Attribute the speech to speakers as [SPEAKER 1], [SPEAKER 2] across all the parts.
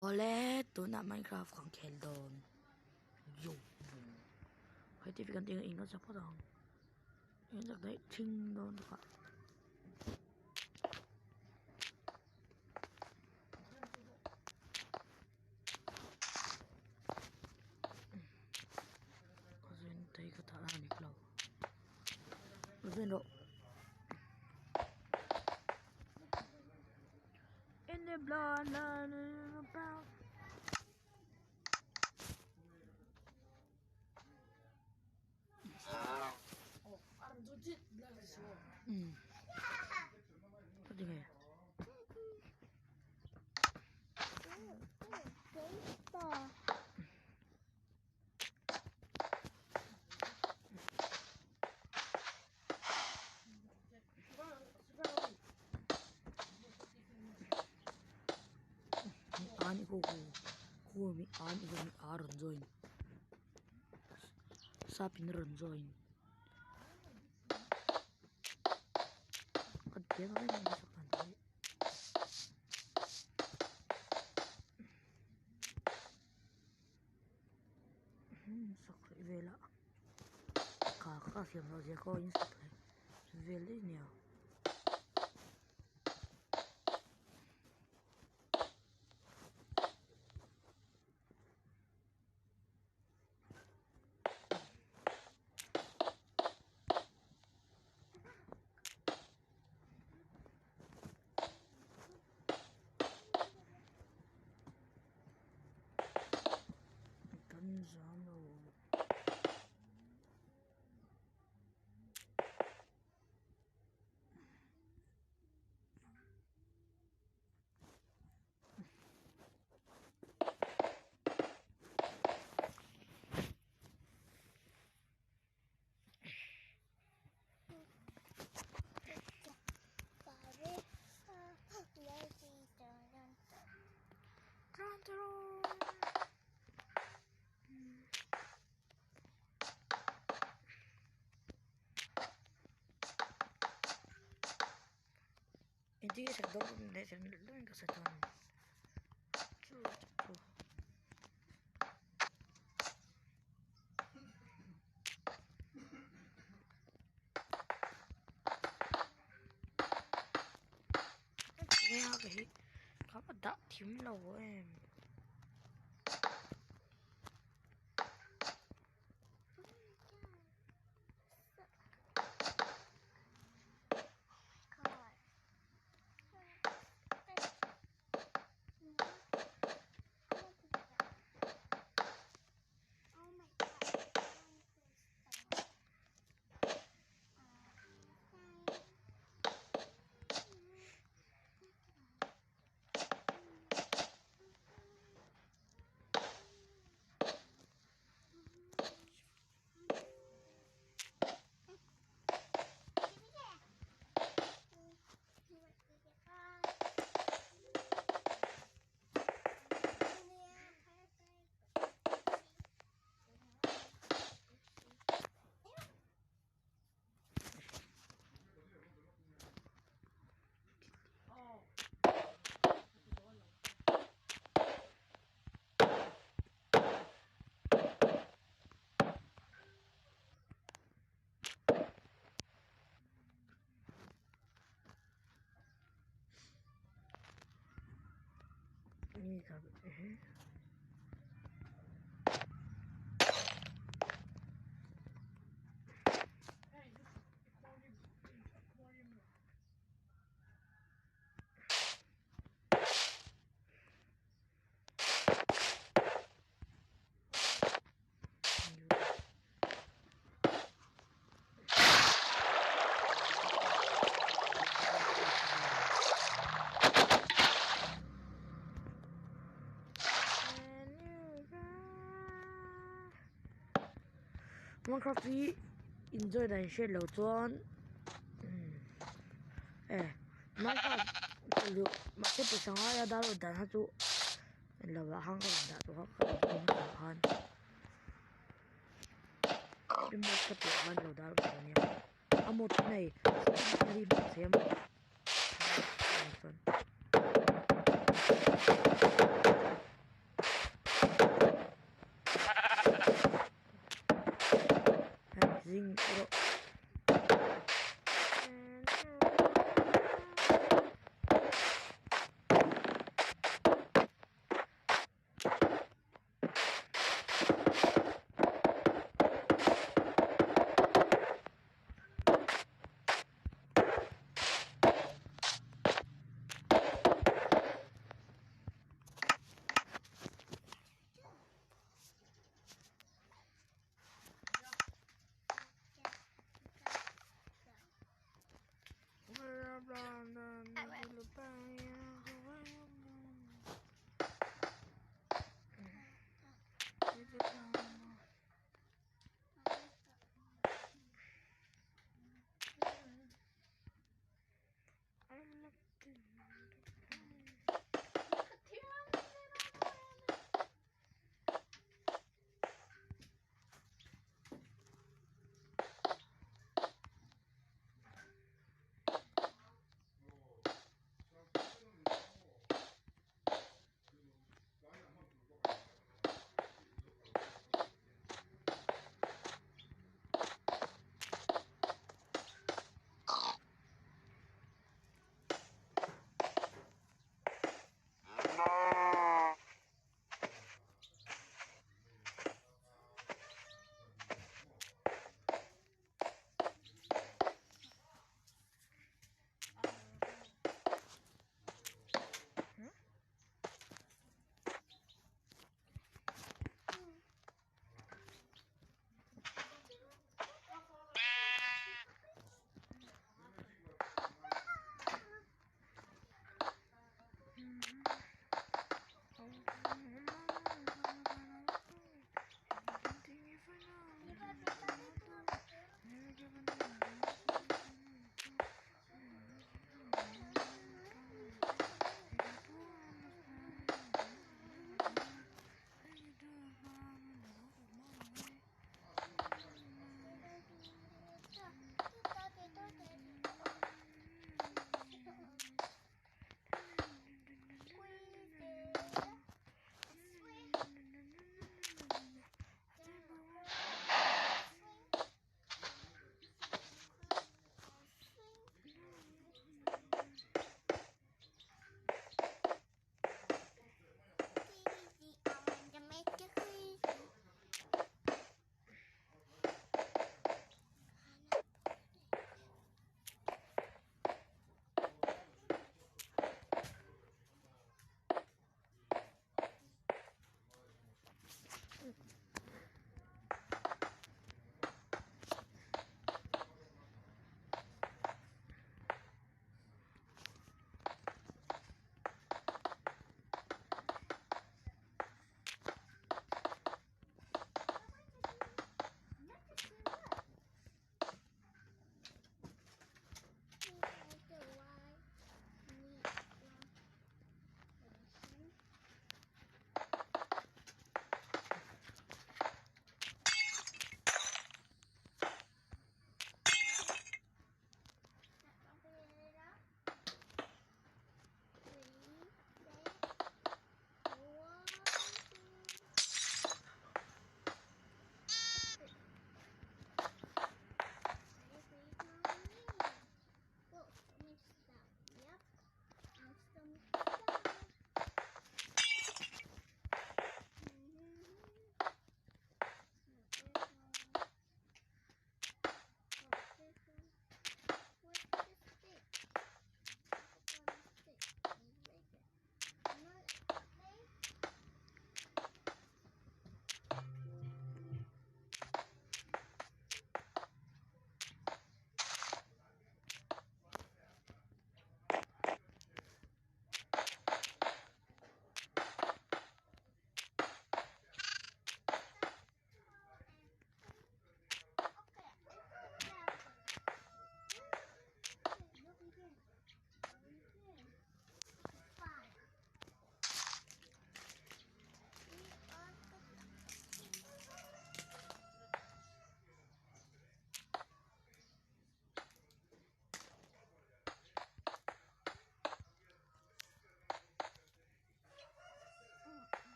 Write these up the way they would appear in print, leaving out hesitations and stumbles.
[SPEAKER 1] Awle tunah Minecraft kan khel dawn yo hei te kan in kan sak phawt ang in sak daih thing dawn bawk a. In the blood, blood, blood. A rawn join sap in a rawn join ka ti ang em em sak rih vel a ka ka siam loh zia khaw in sak leh vel daih nia. Kan zam lo. Engtin nge sak dawn leh sak dawn ka sa dawn chu chu. Nia ka hi ka va dah thim lo em. Minecraft hi enjoy dan hriat loh chuan eh Minecraft mahse pawisa ngaia download dan kha chu englo ah khan ka rawn dah tawh a ka rawn dah khan remote ka tih khan lo download tur ania a mod hi hei chuan. Zing erawh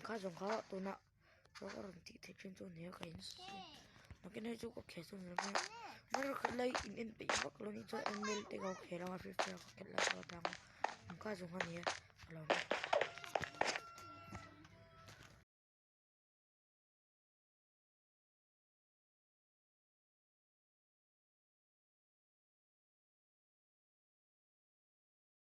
[SPEAKER 1] kha zawng kha tunah ka rawn tih theih thin chu a ni a ka in nakin hei chu ka khel chu a ni lo mai a Minecraft lai in en peih vak lo a nih chuan ml te ka khel anga free fire ka khelh lai pawh a dang a ang kha zawng a ni a ka lo.